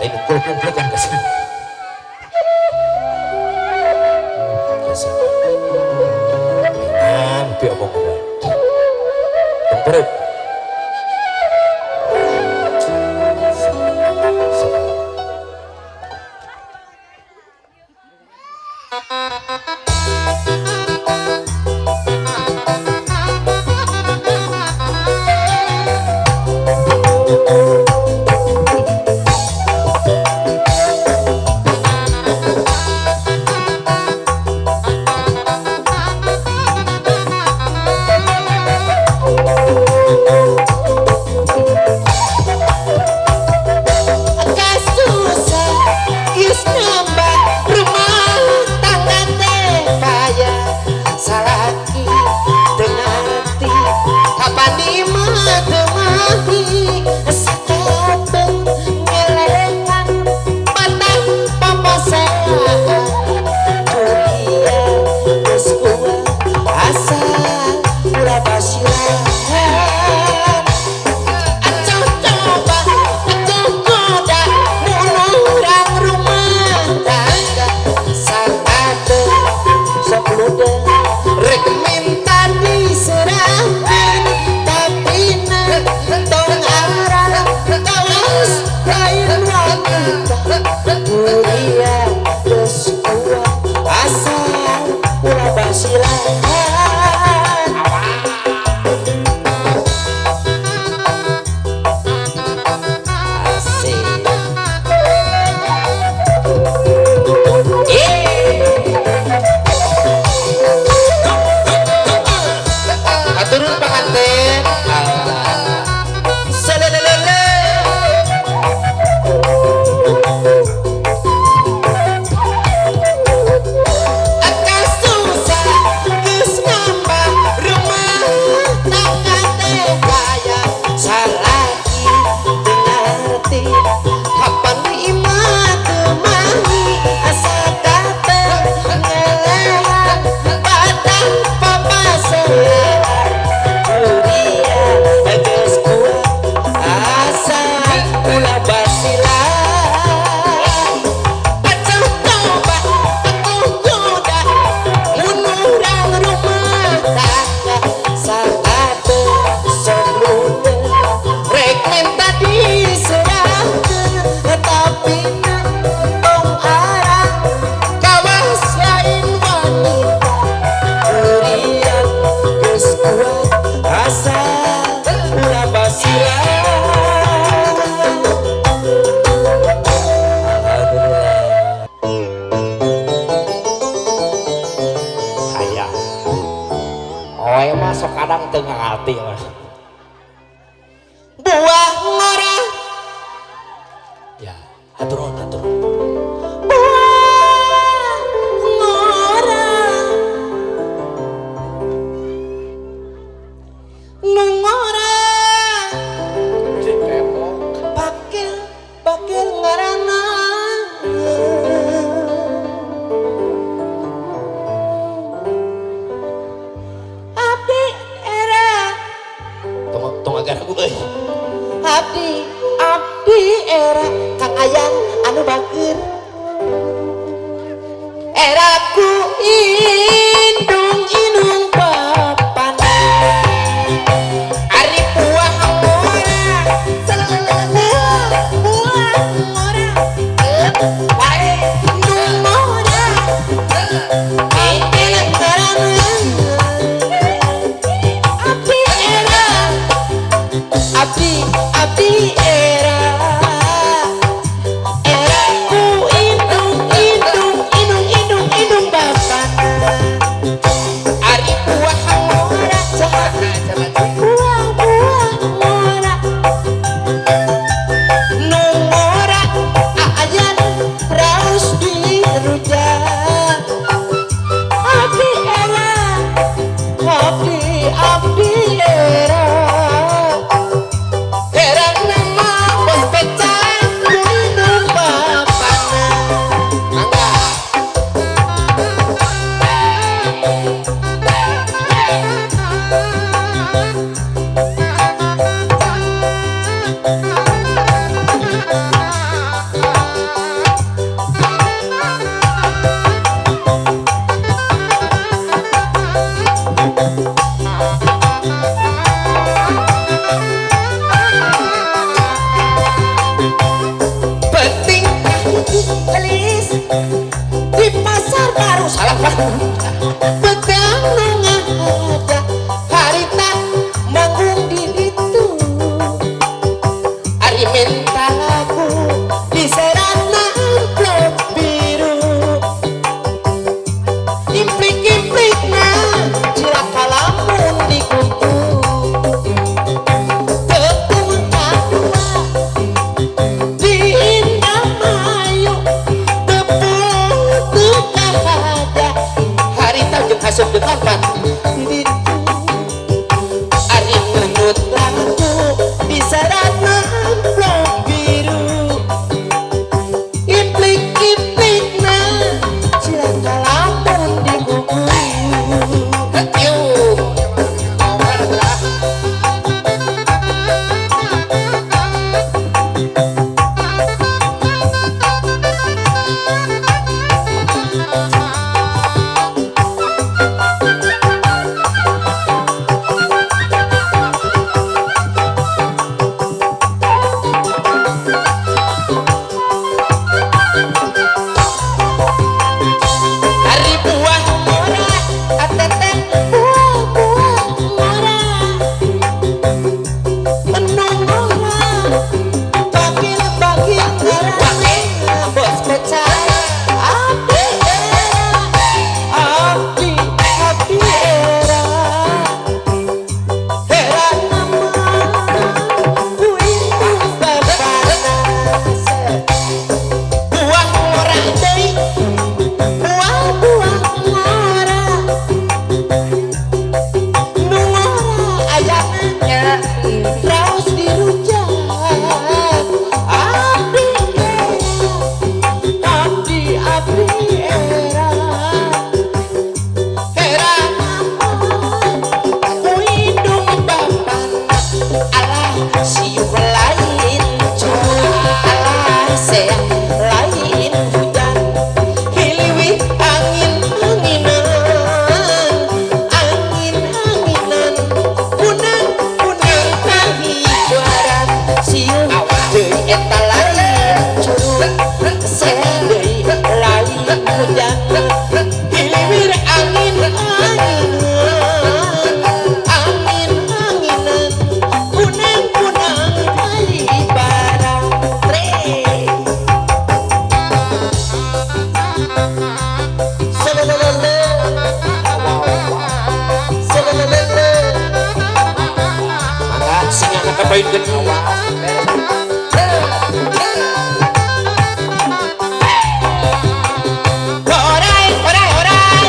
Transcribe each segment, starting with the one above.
Lain goblok-goblokan kasih. Kasih. Nampi omong gue. Tong perut. Buah ngora ya, atur atur. Buah ngora nu ngora pakil pakil ngarana abdi era tong agar aku euy. Abdi abdi era Kang Ayan anu bageur eraku indung inung bapana ari buah ngora buah ngora wae nu ngora pakil ngarana abdi era abdi abdi era eraku indung indung indung indung indung bapana. Paru-paru salah paru petang nu ngahaja harita manggung di ditu ari minta lagu diseratna amplop biru implik-implikna cilaka lamun dikumpul tepung kadua di Indramayu tepung teu kahaja harita jeung haseup jeung opat di ditu ari nunut lagu diseratna amplop biru implik-implikna cilaka lamun dikumpul. Yuk. Ari buah ngora ateteh buah-buah ngora menu ngora bagil-bagil ngora bos beca abdi era abdi abdi era era nama ku itu bapana Buah buah ngora deui buah-buah ngora nu ngora ayana raos dirujak abdi era abdi abdi era era ku indung bapana alah siup lain curug alah seang lain hujan hiliwih angin anginan angin anginan kunang kunang kahibaran siup deui eta lain curug seang deui lain hujan hiliwir angin anginan angin anginan kunang kunang kahibaran Tre. Selelelele. Selelelele. Mangga sing anak kapainkeun awas. Orai, orai, orai.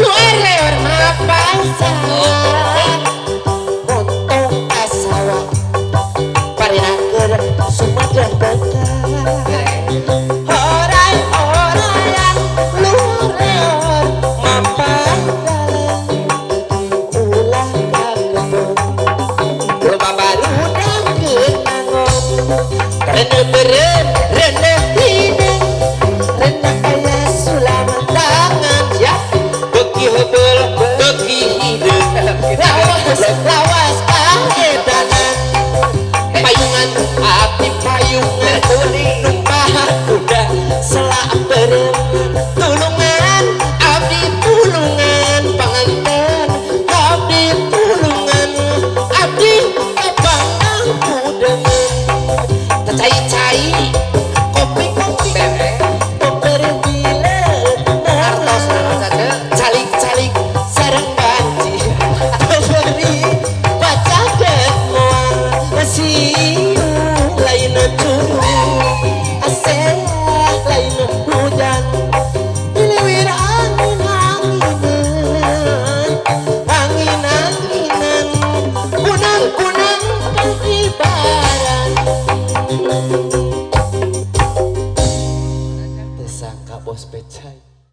Luar mapasa. Montong ka sawah. Parina keur Sumatera Barat. Orai, orayan. Luar mapasa. Ulah ka kebon. Loba barudak keur nangon. Reneuh beureum, reneuh hideung. Reneuh aya sulaman tangan Ya, beuki heubeul, beuki hideung. Lawas, lawas kaedanan. Payungan abdi payungan numpak kuda selak beureum. Tulungan abdi tulungan panganten abdi tulungan abdi abang ku deungeun. Cai-cai